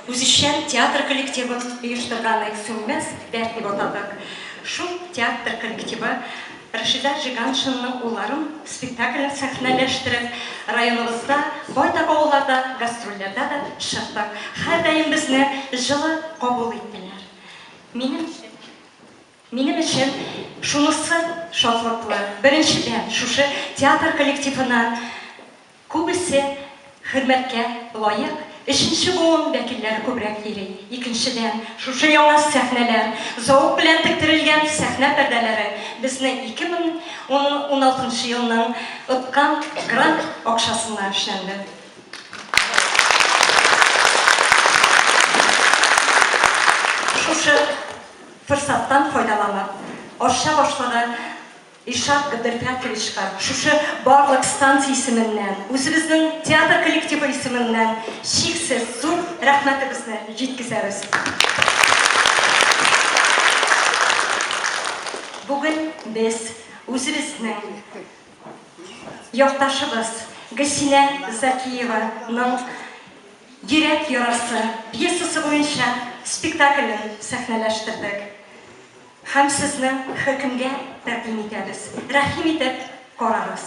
Үзешчән театр коллективын оештырган идек, Сүнмәс дәрт дип атадык. Шул театр коллективы Рәшидә Җиганшинаның Улларым спектаклен сәхнәләштереп, районыбызда, байтак авылларда гастрольләрдә дә чыктык. Һәрдаим безне җылы кабул иттеләр. Минем Минем өчен шунысы шатлыклы, беренчедән, шушы театр коллективына күбесе хөрмәткә лаек өченче буын вәкилләре күбрәк йөри, икенчедән, шушы яңа сәхнәләр, зәвык белән тектерелгән сәхнә пәрдәләре безне 2016 елның откан грант акчасына эшләнде. Шушы Форсаттан файдаланып, Арча башлыгы Илшат Габделфәртовичка шушы барлык станция исеменнән, үзебезнең театр коллективы исеменнән чиксез зур рәхмәтебезне җиткезәбез. Бүген без үзебезнең якташыбыз Гөлсинә Закиеваның Йөрәк ярасы пьесасы буенча спектаклен сәхнәләштердек һәм сезнең хөкемгә тәкъдим итәбез. Рәхим итеп карагыз.